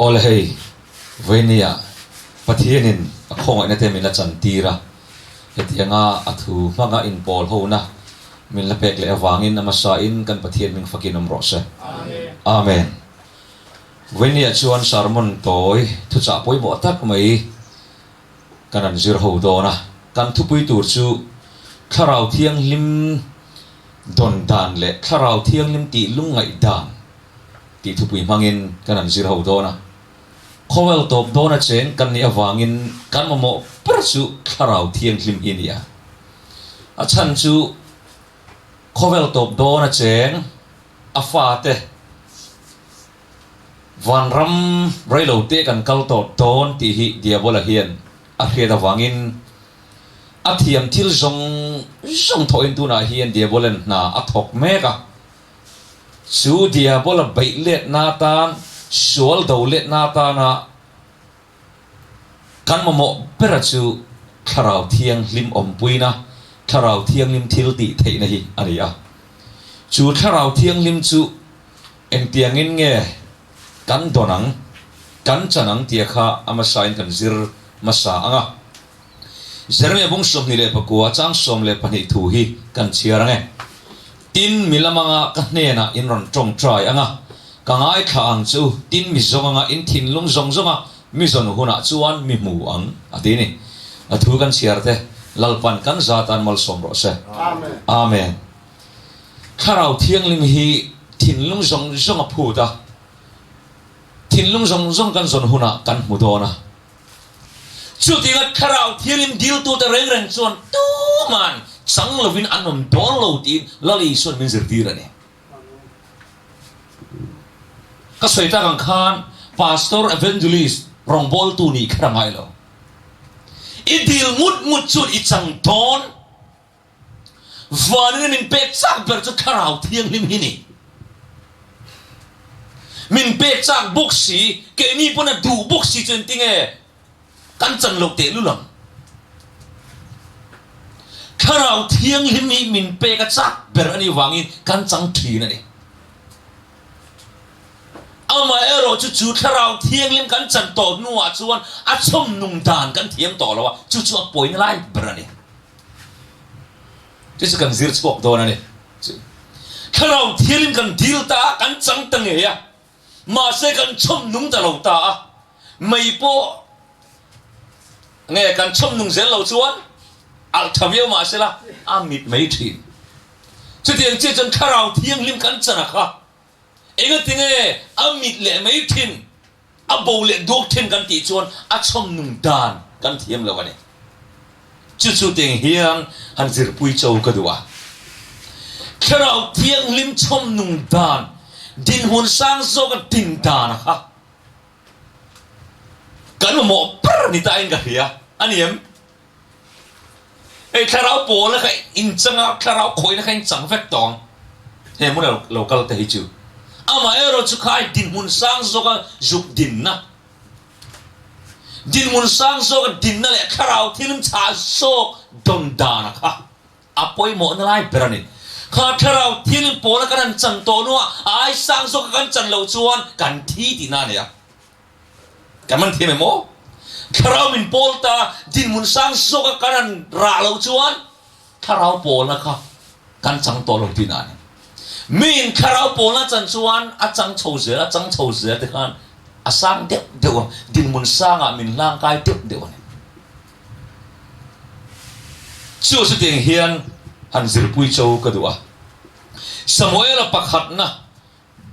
Awle hei, vawinia Pathianin a khawngaihna te min la chantir a, hetianga a thu hmanga inpawl hona min la pek leh avangin a hmasain kan Pathian hming fakin awm rawh se. Amen. Vawinia chuan sermon tawi thuchah pawimawh tak mai kan han zir ho dawn a, kan thupui tur chu Thlarau Thianghlim dawn dan leh Thlarau Thianghlim tih lungngaih dan tih thupui hmangin kan han zir ho dawn a. Khawvel tawp dawna cheng kan nih avangin kan mamawh ber chu Thlarau Thianghlim hi a ni a. A chhan chu khawvel tawp dawna cheng a fate vanram reilo te kan kal tawh dawn tih hi Diabola hian a hriat avangin a thiam thil zawng zawng thawhin tunah hian Diabolan hna a thawk mek a. Chu Diabola beih letna atan, sual do letna atana kan mamawh bera chu Thlarau Thianghlim awmpuina, Thlarau Thianghlim thil tih theihna hi a ni a. Chu Thlarau Thianghlim chu engtiangin nge kan dawn ang, kan chan ang tia kha a hmasain kan zir hmasa ang a. Jeremia bung 29 chang 12 thu hi kan chhiar ang e. Tin, mi lam anga ka hnenah in rawn tawngtai ang a, ka ngaithla ang chu, tin mi zawng anga in thinlung zawng zawnga mi zawn hunah chuan mi hmu ang, a ti ni. A thu kan chhiar te, Lalpan kan za tan malsawm rawh se. Amen. Thlarau Thianghlim hi thinlung zawng zawng a phut a, thinlung zawng zawng kan zawn hunah kan hmu dawn a. Chutianga Thlarau Thianghlim diltute reng reng chuan tuman chang lovin an awm dawn lo tiin Lal Isua'n min zirtir a ni. Ka sawi tak ang khan Pastor Evangelist rawngbawltu nih kher a ngai lo. I dil ngut ngut chuan i chang dawn. Vanin min pek chak ber chu Thlarau Thianghlim hi ni. Min pek chak bawk si, keini pawn a duh bawk si chu engtinge kan chan loh tehlul ang. Thlarau Thianghlim hi min pek a chak ber a nih vangin kan chang thin a ni. Amaherawh chu chu Thlarau Thianghlim kan chan tawh hnuah chuan a chhawm nung dan kan thiam tawh lo a, chu chu a pawina lai ber a ni. Chu chu kan zir chhuak dawn a ni. Chu Thlarau Thianghlim kan dil ta a, kan chang ta ngei a, mahse kan chhawm nung ta lo ta a, mei pawh nge kan chhawm nung zel lo chuan alh tha viau mahsela a mit mai thin. Chutiang chiah chuan Thlarau Thianghlim kan chan a kha engatinge a mit leh mai thin, a bo leh duak thin kan tih chuan a chhawm nung dan kan thiam lo a ni. Chu chu teng hian han zirpui cho ka duh a. Thlarau Thianghlim chhawm nung dan, dinhmun sang zawka din dan a kha kan mamawh ber ni ta in ka hria a ni em? Hei thlarau pawla kha inchang a, thlarau khawihna kha inchang vek tawh ang. He hmuna lo kal te hi chu. Amaherawhchu kha ai dinhmun sang zawka zuk dinna, dinhmun sang zawka dinna leh thlarau thilm chhah zawk dawn dana kha a pawimawhna lai ber a ni. Kha thlarau thil pawla kan han chan tawh hnuah a ai sang zawka kan chan loh chuan kan thi tihna a ni a. Kan man thiam em aw? Thlarau min pawl ta, dinhmun sang zawka kan han rah loh chuan thlarau pawlna kha kan chang tawh lo tihna a ni. Miin thlarau pawlna chan chuan a chang chho zel, a chang chho zel te khan a sang deuh deuh a, dinhmun sangah min hlangkai deuh deuh a ni. Chu chutiang hian han zirpui cho ka duh a. Samuela pakhatna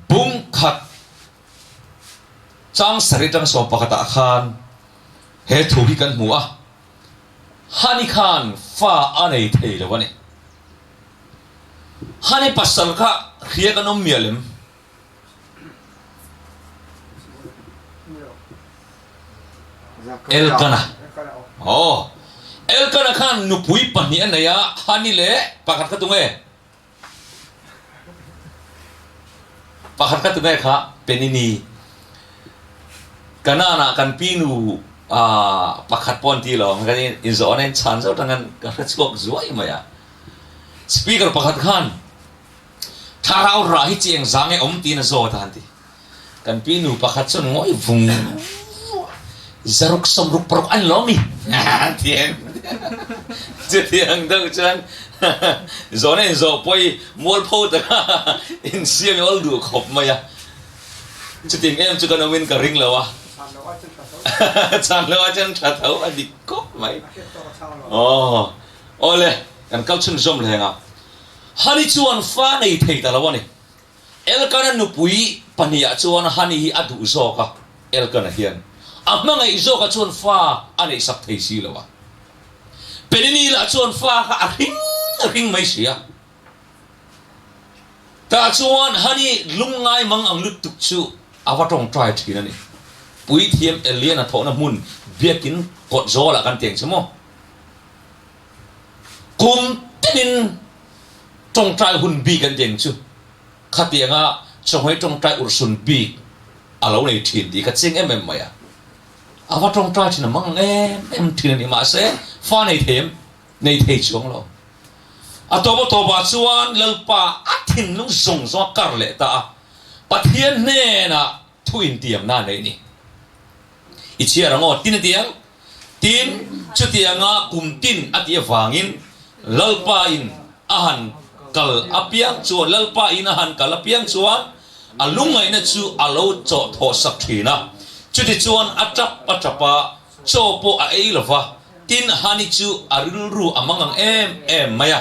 bung khat Chang sarih tang sawm pakhatah khan he thu hi kan hmu a, Hani khan fa a nei thei lo a ni. Hani pasal kha hria kan awm mial em? Elkana. Aw. Elkana khan nupui pahnih a nei a, Hani leh pakhat kha tunge? Pakhat ka ti mai kha Penini Kanaan ah kan pi nu pakhat pawh an ti lo ang kan in zawh a in chhan zauh tang khan ka hre chhuak zuai mai a. Speaker pakhat khan thlarau rah hi chi engzang nge awm tiin a zawt a han ti. Kan pi nu pakhat chuan ngawi vung vung a, Zaruk sawmruk paruk an lawm i tiang chutiang deuh chuan zawhna inzawh pawh i mualpho taka insiam i awl duh khawp mai a. Chutiang em chu kan awmin ka ring lo a. Chhan loh ah chuan tha tho a dik khawp mai. Aw awle kan kal chhunzawm hleng a. Hani chuan fa nei thei ta lo a ni. Elkana nupui pahniha chuan Hani hi a duh zawk a, Elkana hian a hmangaih zawka chuan fa a neihsak thei si lo a. Penini lah chuan fa kha a hring a hring mai si a. Tah chuan Hani lungngai mang ang lutuk chu a va tawngtai thin a ni. Puithiam Eliana thawhna hmun biakin kawt zawlah kan teng che maw? Kum tinin tawngtai hun bik an teng chu khatianga chawhmei tawngtai urhsun bik a lo nei thin tih kha chiang em em mai a. A va tawngtai thin a mang em em thin a ni. Mahse, fa nei thei em? Nei thei chuang lo. A tawp a tawpah chuan Lalpa a thinlung zawng zawng a kar leh ta a, Pathian hnenah thu intiamna a neih ni. I chhiar ang aw, tin a ti ang. Tin, chutianga kum tin a tih avangin Lalpa in a han kal apiang chuan, Lalpa in a han kal apiang chuan a lungngaihna chu a lo chawh thawh sak thin a. Chutichuan a tap a tap a, Chaw pawh a ei lo va, tin Hani chu a rilru a mang ang em em mai a.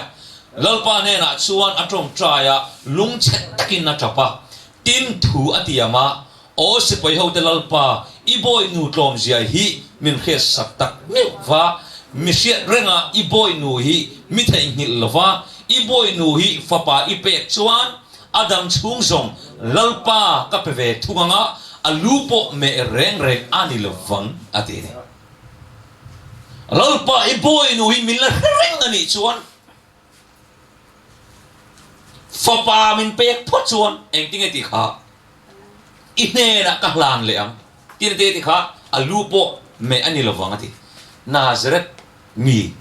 Lalpa hnenah chuan a tawngtai a, lungchhe takin a tap a. Tin thu a tiam a, Aw sipai hote Lalpa, i bawihnu tlawmzia hi min hriatsak tak meuh va, mi hriat renga i bawihnu hi mi theihnghilh lo va, i bawihnu hi fapa i pek chuan A dang chhung zawng Lalpa ka pe ve thung ang a, a lu pawh meh reng reng a ni lo vang, a ti a ni. Lalpa i bawinu hi min la hre reng a nih chuan fapa min pek phawt chuan engtinge tih kha i hnenah ka hlan leh ang, tin a ti a ti kha a lu pawh meh a ni lo vang, a ti. Nazareth mi.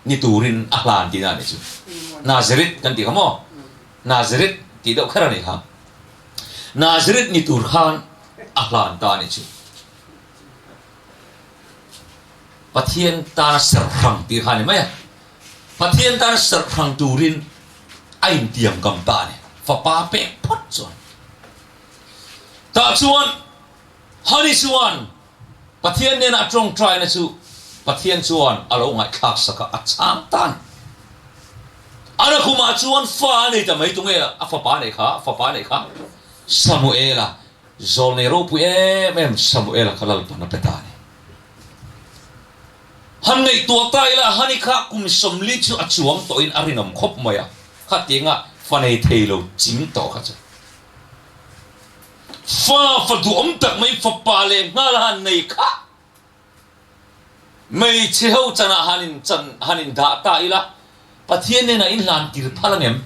Ni turin a hlan tihna a nih chu. Nazareth kan tih kha maw? Nazareth tih deuh kher a nih kha. Nazareth ni tur khan a hlan ta a nih chu. Pathian tana serh hrang tih kha a ni mai a. Pathian tana serh hrang turin a intiam kam ta a ni. Fapa pek phawt chuan. Tah chuan Hani chuan Pathian nena a tawngtaina chu Pathian chuan a lo ngaihthlak sak a, a chhang ta a ni. A nakhumah chuan fa a nei ta mai, tunge a fapa neih kha, fapa neih kha? Samuela, zawlnei ropui em em Samuela kha Lalpan a pe ta a ni. Han ngaihtuah ta ila, Hani kha kum 40 chu a chuang tawhin a rinawm khawp mai a, khatianga fa nei thei lo ching tawh kha chu. Fa fa duhawm tak mai fapa leh nghal han nei kha hmeichhe ho chanah han in chan han in dah ta ila Pathian nen a in hlan tir phal angem?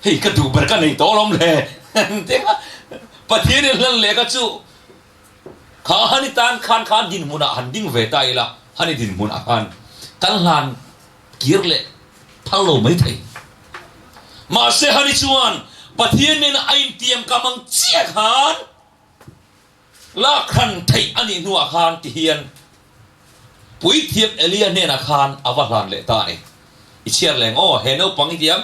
Hei ka duh ber ka nei tawh alawm le engtinga Pathian in hlan leh kha chu kha han i tan khan khan dinhmunah han ding ve ta ila han i dinhmunah khan kan hlan kir leh phal lo mai thei. Mahse Hani chuan Pathian nena a intiam kam ang chiah khan lakhran theih a nih hnuah khan ti hian Puithiam Elia hnenah khan a va hlan leh ta a ni. I chhiar leng aw, he naupang i tiang,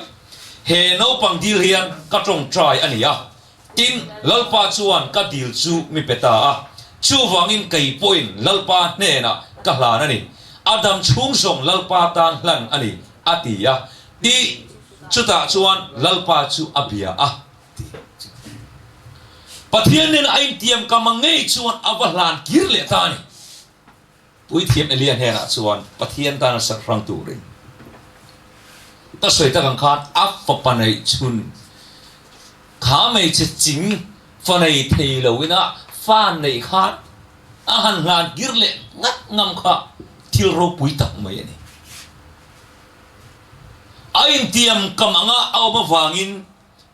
he naupang dil hian ka tawngtai a ni a, Tin, Lalpa chuan ka dil chu mi pe ta a, chuvangin kei pawhin Lalpa hnenah ka hlan a ni. A dam chhung zawng Lalpa tan hlan a ni, a ti a. Ti, chutah chuan Lalpa chu a bia a, ti chu. Pathian nena a intiam kam ang ngei chuan a va hlan kir leh ta a ni. Puithiam Elia hnenah chuan Pathian tana serh hrang turin ka sawi tak ang khan a fapa neih chhun kha hmeichhe ching fa nei thei loin a fa neih khan a han hlan kir leh ngat ngam kha thil ropui tak mai a ni. A intiam kam anga a awm avangin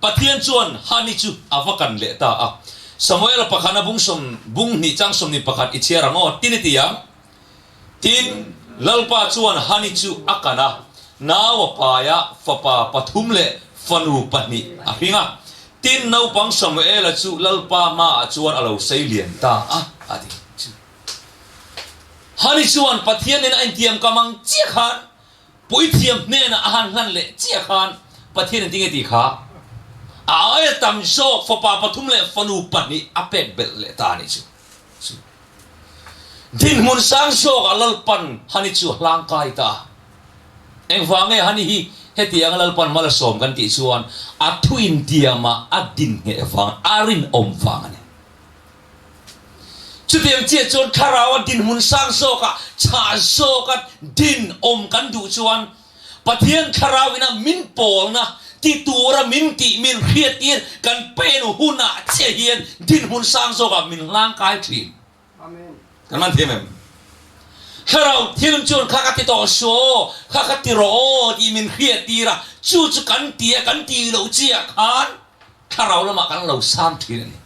Pathian chuan Hani chu a va kan leh ta a. Samuela pakhana bung sawm bung hnih chang 21 i chhiar ang aw, tin i ti ang. Tin, Lalpa chuan Hani chu a kan a, nau a pai a, fapa pathum leh fanu pahnih a hring a. Tin, naupang Samuela chu Lalpa hmaah chuan a lo sei lian ta a, a ti. Hani chuan Pathian nena a intiam kam ang chiah khan Puithiam hnenah a han hlan leh chiah khan Pathian engtin nge tih kha a aia tam zawk fapa pathum leh fanu pahnih a pek belh leh ta a nih chu. Chu dinhmun sang zawkah Lalpan Hani chu a hlang kai ta a. Engvang nge Hani hi hetianga Lalpan mal a sawm kan tih chuan a thu intiamah a dinhneh vang, a rinawm vang a ni. Chutiang chiah chuan Thlarau a dinhmun sang zawkah, chhah zawka din awm kan duh chuan Pathian Thlarau ina min pawlna ti tura min tih min hriattir kan pen hunah chiah hian dinhmun sang zawkah min hlangkai thin. Kan man thiam em? Thlarau thil chuan kha ka ti tawh suh aw, kha ka ti rawh aw tih min hriattir a, chu chu kan ti a, kan ti loh chiah khan Thlarau lamah kan lo sang thin a ni.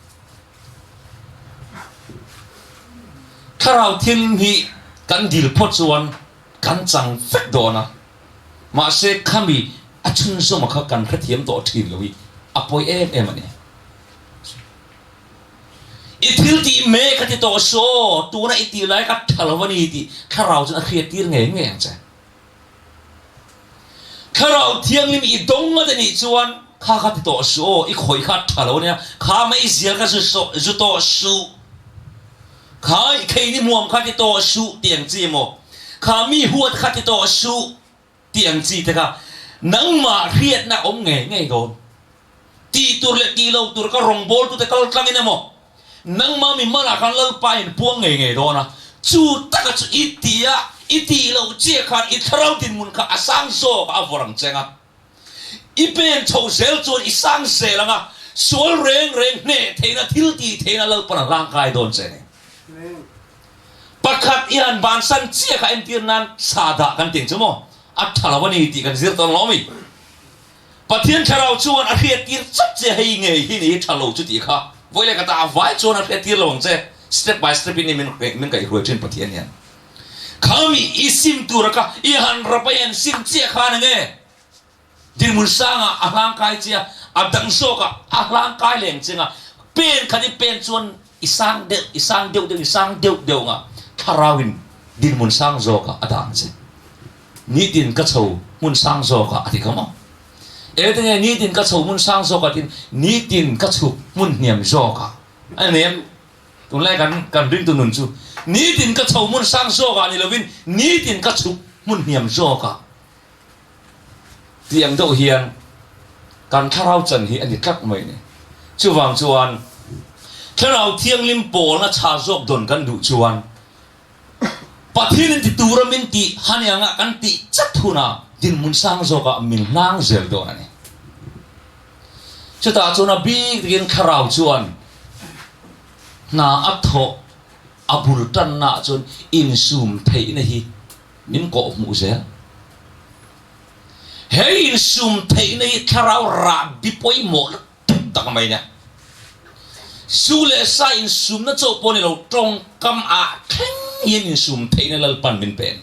Thlarau thil hi kan dil phawt chuan kan chang vek dawn a, mahse khami a chhunzawma kha kan hrethiam tawh thin lo hi a pawi em em a ni. I thil tih mek a ti tawh saw, tuna i tih lai ka tha lo a ni tih thlarau chuan a hriattir ngei ngei ang che. Thlarau Thianghlim i dawng ngat a nih chuan kha kha ti tawh suh aw, i khawih kha tha lo ania, kha meizial kha zu zu tawh suh, kha i kheini hmuam kha ti tawh suh tih ang chi emaw, kha mi huat kha ti tawh suh tih ang chi te kha nangmah hriatna awm ngei ngei dawn. Tih tur leh tih lo tur ka rawngbawltute kal tlangin emaw, nangmah mi malah khan Lalpa in puang ngei ngei dawn a, chu taka chu i ti a, i tih loh chiah khan i thlarau dinhmun kha a sang zawk a vawr ang cheng a, i pen chho zel chuan i sang zel ang a, sual reng reng hneh theihna thil tih theihna Lalpan a hlangkai dawn che ni. Pakhat i han bansan chiah kha entir nan sa dah kan ti ang chu maw, a tha lo a ni tih kan zir tawn lo ami? Pathian Thlarau chuan a hriattir chap che hei ngei hi ni tha lo chu tih kha vawi leh ka ta vai chuan a hriattir lo ang che step by step in min min kaihruai thin Pathian hian khami i sim tur kha i han rap a i han sim chiah khan enge dinhmun sangah a hlangkai che a a dang zawkah a hlangkai leng cheng a pen khat i pen chuan I sang deuh, i sang deuh deuh, i sang deuh deuh nga thlarau in dinhmun sang zawk ah a dah ang che. Nitin ka chho hmun sang zawk ah a ti kha maw? Eng nge nitin ka chho hmun sang zawk ah tin nitin ka chhuk hmun hniam zawk ah a ni em? Tunlai kan kan ringtu nun chu nitin ka chho hmun sang zawk ah ni lovin nitin ka chhuk hmun hniam zawk ah. Tih ang deuh hian kan thlarau chan hi a ni tlat mai ni. Chuvang chuan Thlarau Thianghlim pawlna chha zawk dawn kan duh chuan Pathian in ti tura min tih hanianga kan tih chat hunah dinhmun sang zawkah min hlang zel dawn a ni. Chutah chuan a bik takin Thlarau chuan hna a thawh a bul tannaah chuan insum theihna hi Min kawh hmuh zel. He insum theihna hi thlarau rahbi pawimawh lutuk tak mai nia. Zu leh sa insumna chauh pawh ni lo, tawngkam ah thleng hian insum theihna Lalpan min pe a ni.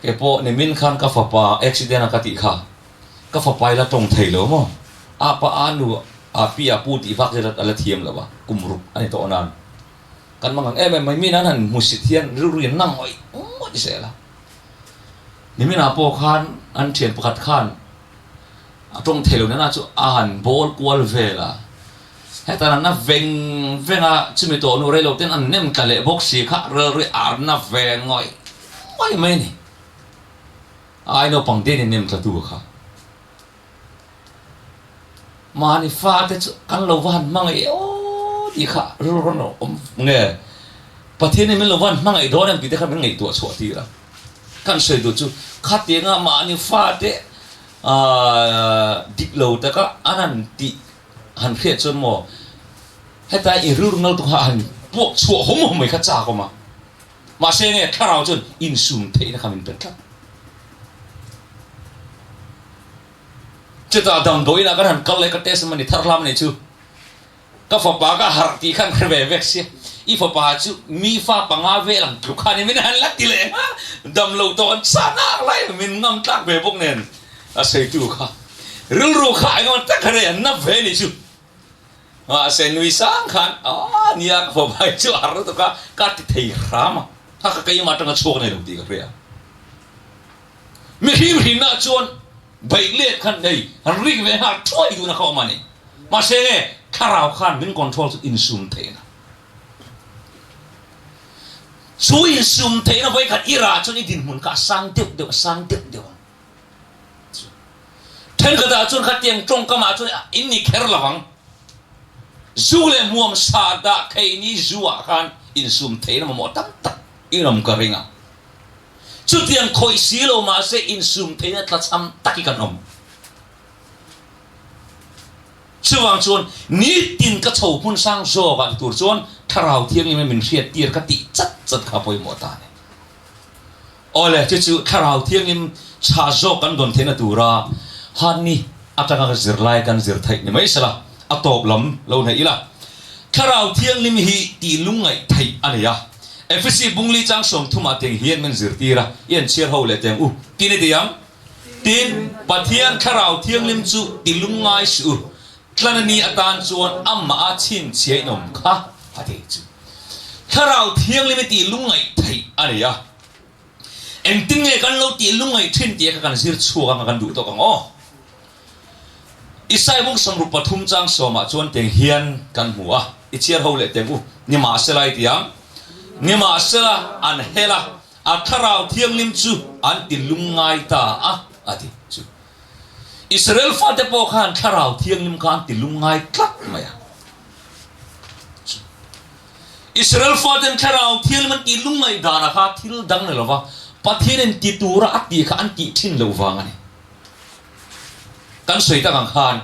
Kei pawh nimin khan ka fapa accident a ka tih kha, ka fapa i la tawng thei lo maw? Apa a nu a pi a pu tih vak hi a la thiam lo a, kum ruk a ni tawh nan. Kan mangang em em mai, mi nan han hmusit hian rilru in na ngawih ngawih zel a. Niminah pawh khan an thian pakhat khan a tawng thei lo nena chu a han bawl kual vel a, hetah an na veng veng a, chumi tawh nu reilo ten an nem tla leh bawk si kha rilru a na ve ngawih ngawih mai a ni. A ai naupang te in nem tla tu kha. Mahni fate chu kan lo va han hmangaih aw tih kha rilru rawn awm nge Pathian in min lo va han hmangaih dawn em tih te kha min ngaihtuah chhuah tir a. Kan sawi duh chu khatianga mahni fate dik lo taka an han tih han hriat chuan maw heta i rilru nal tu kha han puak chhuah hawm hawm mai kha chak awm a. Mahse nge thlarau chuan insum theihna kha min pe tlat. Chutah damdawiinah kan han kal leh ka test mani thar hlam a nih chu. Ka fapa ka harh tih khan hre ve vek sia. I fapa chu mi fa panga vel ang tluk khan i min han la ti leh a, dam lo tawh an chah nak lai min ngam tlak ve bawk nen. A sawitu kha rilru kha engemaw tak kha nei an na ve nih chu. Mahse nui sang khan aw nia ka fapa chu a har lutuk a, ka ti thei hram a, kha ka keimah atanga chhuak nei lo tih ka hria. Mi hrim hrimna chuan beih let khan hei han rik ve nghal thuai duhna kha awm a ni. Mahse nge thlarau khan min control chu insum theihna. Chu insum theihna vawikhat i rah chuan i dinhmun kha a sang deuh deuh a sang deuh deuh ang. Thenkhatah chuan khatiang tawngkamah chuan in ni kher lo ang. Zu leh hmuam sa dah kheini zu ah khan insum theihna mamawh tam tak in awm ka ring a. Chutiang khawih si lo mahse insum theihna tlachham tak hi kan awm. Chuvang chuan nitin ka chho hmun sang zawk ah ti tur chuan Thlarau Thianghlim in min hriat tir ka tih chat chat kha pawimawh ta a ni. Awle, chu chu Thlarau Thianghlim chhah zawk kan dawn theihna tura Hanni atanga ka zirlai kan zir theih ni mai sela, a tawp lam lo hnaih ila. Thlarau Thianghlim hi tih lungngaih theih a nei a. Efesi bungli chang sawmthumah teng hian min zirtir a, i en chhiar ho leh teng u, tin i ti ang. Tin, Pathian Thlarau Thianghlim chu ti lungngai suh u, tlana ni atan chuan amah a chhinchhiah in awm kha a ti chu. Thlarau Thianghlim i tih lungngaih theih a ni a. Engtin nge kan lo tih lungngaih thin tih kha kan zir chhuak anga kan duh tawk ang aw. Isai bung 63 chang sawmah chuan teng hian kan hmu a, i chhiar ho leh teng u, nimahsela i ti ang. Nimahsela an hel a, a Thlarau Thianghlim chu an ti lungngai ta a, a ti chu. Israel fate pawh khan Thlarau Thianghlim kha an ti lungngai tlat mai a. Israel faten Thlarau Thianghlim an tih lungngaih danah kha thil dang ni lova Pathianin ti tura a tih kha an tih thin loh vang a ni. Kan sawi tak ang khan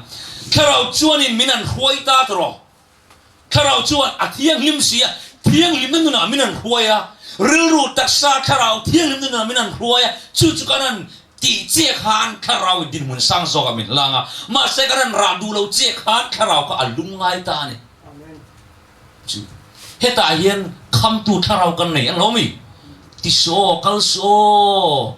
Thlarau chuanin min an hruai ta tawh. Thlarau chuan a thianghlim si a, thianghlimna nunah min an hruai a, rilru taksa Thlarau thianghlimna nunah min an hruai a, chu chu kan han tih chiah khan Thlarau in dinhmun sang zawkah min hlang a, mahse kan han rah duh lo chiah khan Thlarau kha a lungngai ta a ni. Chu hetah hian khamtu Thlarau kan nei ang lo mi? Ti suh aw, kal suh aw,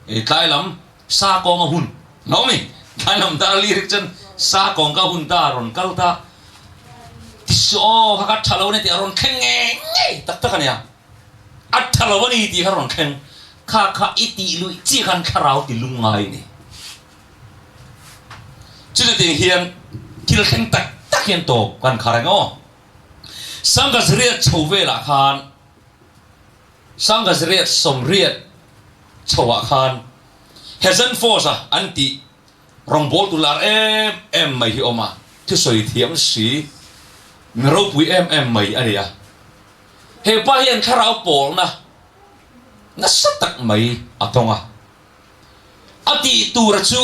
tlai lam sa kawng a hun lo mi? Tlai lam dar lirik chuan sa kawng ka hun ta, rawn kal ta. Ti suh aw, kha kha tha lo a ni tih a rawn thleng ngei ngei tak tak a nia. A tha lo a ni tih kha rawn thleng. Kha kha i tih luih chiah khan thlarau ti lungngai a ni. Chutiang hian thil thleng tak tak hian tawp kan kha reng aw. Sangha riat chho velah khan Sangha riat sawmriat chhoah khan Hezen Force-a an tih Rawngbawltu lar em em mai hi awm a, thusawi thiam si, mi ropui em em mai a ni a. He pa hian thlarau pawlna nasa tak mai a tawng a. A tih tura chu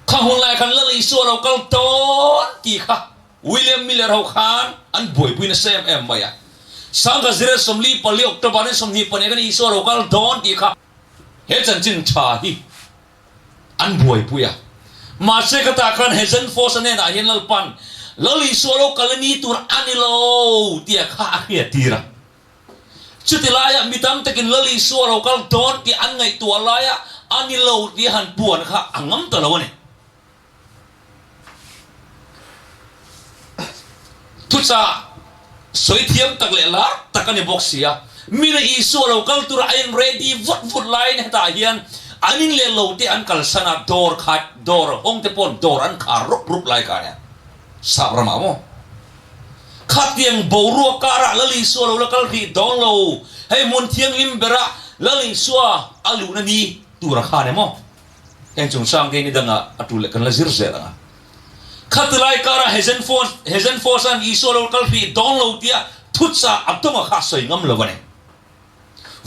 kha hun lai khan Lal Isua lo kal tawn tih kha William Miller ho khan an buaipui nasa em em mai a. Sangha zira 44 October ni 22 khan Isua lo kal dawn tih kha he chanchin tha hi an buaipui a. Mahse ka tah khan Hezen Force-a hnenah hian Lalpan, Lal Isua lo kal a ni tur a ni lo tia kha a hriattir a. Chuti laiah mi tam takin Lal Isua lo kal dawn tih an ngaihtuah laia a ni lo tia han puan kha a ngam ta lo a ni. Thuchah sawi thiam tak leh lar tak a ni bawk si a, Mila Isua lo kal tura a in ready vut vut laiin hetah hian an in leh lo te an kalsan a, dawr khat dawr hawng te paw'n dawr an khar rup rup lai kha a nia. Sap ramah maw? Khatiang boruak karah Lal Isua lo la kal rih dawn lo, hei hmun thianghlim berah Lal Isua a luhna ni tura kha a ni maw? Heng chungchang te hi ni dangah a tul leh kan la zir zel ang a. Khati lai karah Hezenfos-a'n Isua lo kal hrih dawn lo tia thuchah a dawnga kha a sawi ngam lo a ni.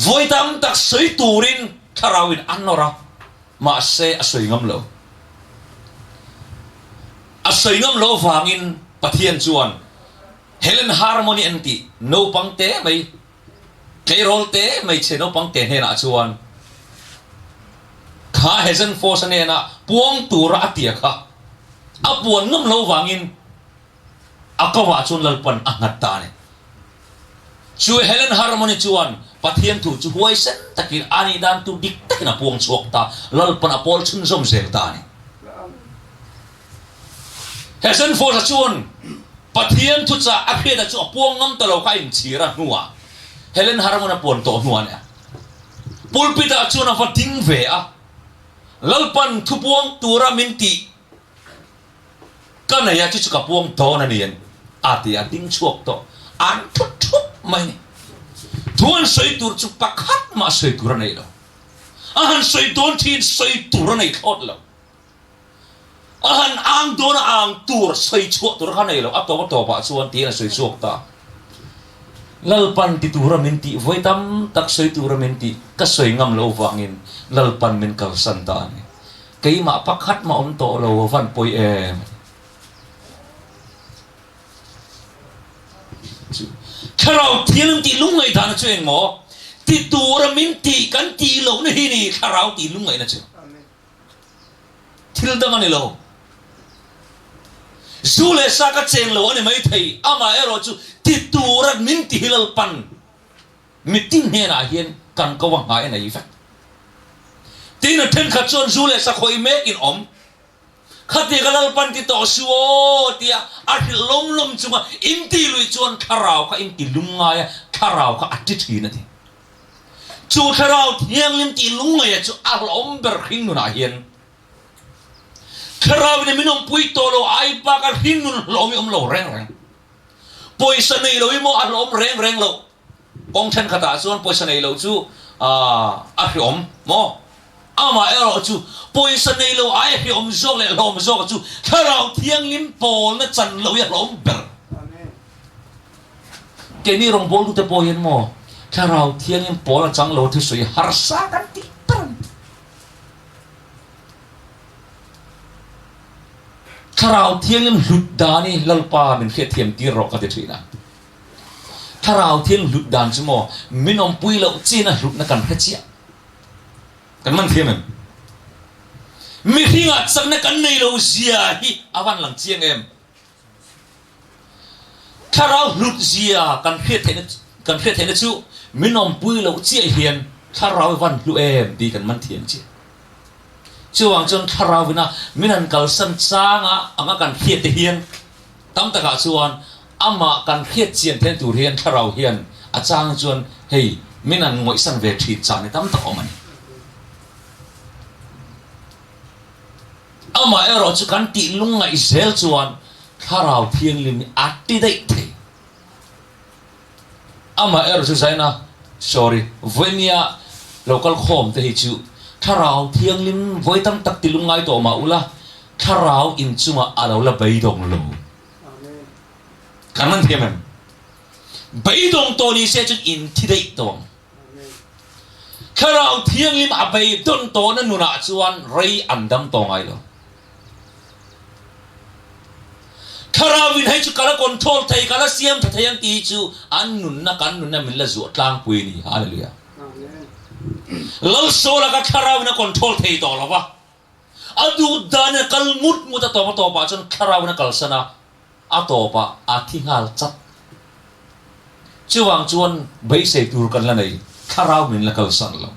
Vawi tam tak sawi turin thlarauin a nawr a, mahse a sawi ngam lo. A sawi ngam lo avangin Pathian chuan Helen Harmony an tih naupang te mai Tleirawl te hmeichhe naupang te hnenah chuan kha Hezen Force-a hnena puang tura a tia kha a puan ngam lo vangin a kovah chuan Lalpan a nghat ta a ni. Chu Helen Harmony chuan Pathian thu chu huaisen takin a nih dan tur dik takin a puang chhuak ta, Lalpan a pawl chhunzawm zel ta a ni. He Zenfors-a chuan Pathian thuchah a hriata chu a puang ngam ta lo kha a inchhir a hnuah Helen Harmon a puan tawh hnuah a nia. Pulpit-ah chuan a va ding ve a, Lalpan thupuang tura min tih Ka nei a, chu chu ka puang dawn a ni an a ti a, ding chhuak tawh an thut thup mai a ni. Thu an sawi tur chu pakhat mah sawi tur a nei lo. A han sawi dawn thin sawi tur a nei thlawt lo. A han ang dawn a ang tur sawi chhuah tur kha a nei lo. A tawp a tawpah chuan tiin a sawi chhuak ta. Lalpan ti tura min tih vawi tam tak sawi tura min tih ka sawi ngam lo vangin Lalpan min kalsan ta a ni. Keimah pakhat mah awm tawh lo a van pawi em? Chu Thlarau Thianghlim tih lungngaih dahna chu eng maw? Ti tura min tih kan tih lohna hi ni Thlarau tih lungngaihna chu. Thil dang a ni lo. Zu leh sa ka cheng lo a ni maithei, amaherawh chu ti tura min ti hi Lalpan Mitin hnenah hian kan ko a nghai a nei vek. Tin, a thenkhat chuan zu leh sakhawih mekin awm. Khatia ka Lalpan ti tawh su aw tia a hrilh lawm lawm chunga inti lui chuan thlarau kha inti lungngai a, thlarau kha a ti thin a ti. Chu thlarau thianghlim tih lungngaia chu a hlawm ber hring nunah hian thlarau in min awmpui tawh lo ai bak a hring nun hlawm hi awm lo reng reng. Pawisa nei lo hi maw a hlawm reng reng loh. Kawng thenkhatah chuan pawisa nei lo chu a hreawm maw? Amah erawh chu pawisa nei lo aia hreawm zawk leh hlawm zawk chu Thlarau Thianghlim pawlna chan lo hi a hlawm ber. Keini rawngbawltute pawh hian maw Thlarau Thianghlim pawlna chang lo thusawi harsa kan tih ber a ni. Thlarau Thianghlim hlut dan hi Lalpa min hriatthiam tir rawh ka ti thin a. Thlarau Thianghlim hlut dan chu maw min awmpui loh chin a hlutna kan hre chiah. Kan man thiam em? Mihringah chakna kan nei lo zia hi a van lang chiang em? Thlarau hlut zia kan hriat theihna kan hriat theihna chu min awmpui loh chiah hian thlarau i van hlu em tih kan man thiam chiah. Chuvang chuan thlarau ina min han kalsan changa anga kan hriat te hian tam takah chuan amah kan hriat chian theihna tur hian thlarau hian a chang chuan hei min han ngawihsan ve thin chang hi tam tak awm a ni. Amah erawh chu kan tih lungngaih zel chuan Thlarau Thianghlim hi a ti daih thei. Amah erawh chu Zaina, sorry, vawinia lo kal khawm te hi chu Thlarau Thianghlim vawi tam tak ti lungngai tawh mah ula, Thlarau inchungah a lo la beidawng lo. Kan man thiam em? Beidawng tawh ni se chuan in thi daih tawh ang. Thlarau Thianghlim a beidawn tawhna nunah chuan rei an dam tawh ngai lo. Thlarauin hei chu ka la control thei, ka la siam tha thei ang tih hi chu an nunna, kan nunna min la zuah tlangpui a ni. Hallelujah. Lalsawla kha Thlarauin a control thei tawh lo va, a duh danin a kal ngut ngut a, tawp a tawpah chuan Thlarauin a kalsan a, A tawpah a thi nghal chat. Chuvang chuan beisei tur kan la nei, thlarau min la kalsan lo.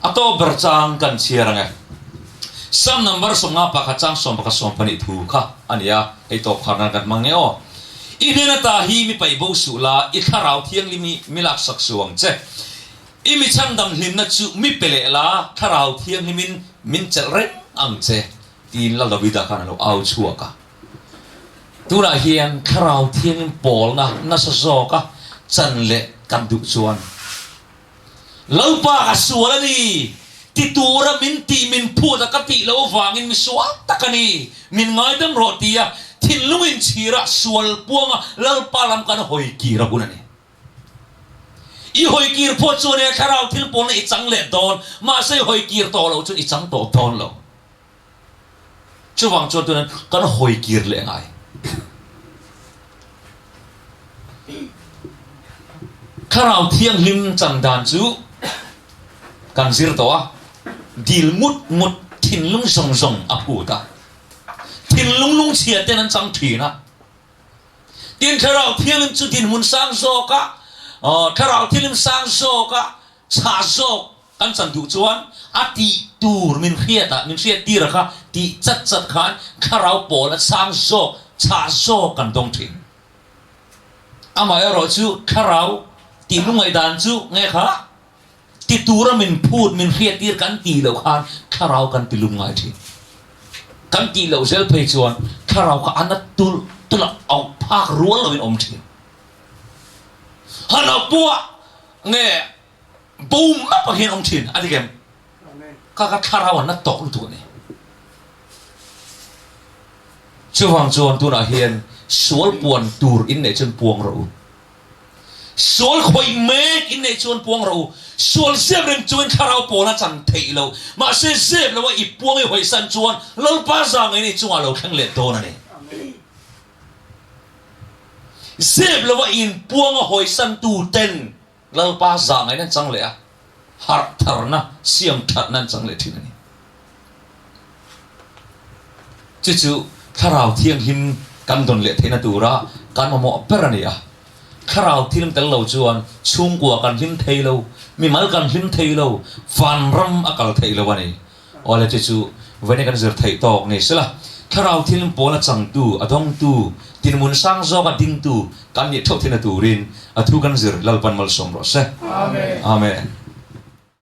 A tawp ber chang kan chhiar ang e. Sam number 51 chang 11 12 thu kha a ni a, hei tawp khar nan kan hmang nge aw. I hnen ata hi mi paih bo suh la, i thlarau thianghlim hi mi laksak suh ang che. I mi chhandam hlimna chu mi pe leh la, thlarau thianghlimin min chelh reng ang che. Tiin Lal Davida khan a lo au chhuak a. Tunah hian Thlarau Thianghlim pawlna nasa zawka chan leh kan duh chuan, Lalpa ka sual a ni, ti tura min tih min phut a ka tih loh avangin mi sual tak a ni, min ngaidam rawh tia thinlung inchhira sual puanga Lalpa lam kan hawi kir a hun a ni. I hawi kir phawt chuan he Thlarau thil pawlna i chang leh dawn, mahse i hawi kir tawh loh chuan i chang tawh dawn lo. Chuvang chuan tunin kan hawi kir leh ngai. Thlarau Thianghlim chan dan chu kan zir tawh a, dil ngut ngut thinlung zawng zawng a phut a, thinlung lungchhia ten an chang thin a. Tin, Thlarau Thianghlim chu dinhmun sang zawka. Thlarau Thianghlim sang zawka chhah zawk kan chan duh chuan a tih tur min hriat a, min hriat tir a kha tih chat chat khan Thlarau pawl a sang zawk, chhah zawk kan dawng thin. Amaherawh chu Thlarau tih lungngaih dan chu nge kha? Ti tura min phut, min hriattir kan tih loh khan thlarau kan ti lum ngai thin. Kan tih loh zel phei chuan thlarau kha a na tulh tulh a, auh phak rual loin awm thin. Han auh pawh nge bo map ang hian awm thin a dik em? Kha kha thlarau a na tawk lutuk a ni. Chuvang chuan tunah hian sual puan tur in neih chuan puang rawh u. Sual khawih mek in neih chuan puang rawh u. Sual zep reng chungin thlarau pawl a chan theih loh. Mahse zep lo a i puang i hawisan chuan Lalpa zangei nei chungah lo thleng leh dawn a ni. Zep lo a inpuang a hawisan tu ten Lalpa zangei nan chang leh a, harh tharna, siam thatna an chang leh thin a ni. Chu chu Thlarau Thianghlim kan dawn leh theihna tura kan mamawh ber a ni a. Thlarau Thianghlim tel lo chuan chhungkua kan hlim thei lo, mimal kan hlim thei lo, vanram a kal theih lo a ni. Awle chu chu vawiin kan zir theih tawk ni sela, Thlarau Thianghlim pawl a changtu, a dawngtu, tinhmun sang zawka dingtu kan nih theuh theihna turin a thu kan zir Lalpan malsawm rawh se. Amen.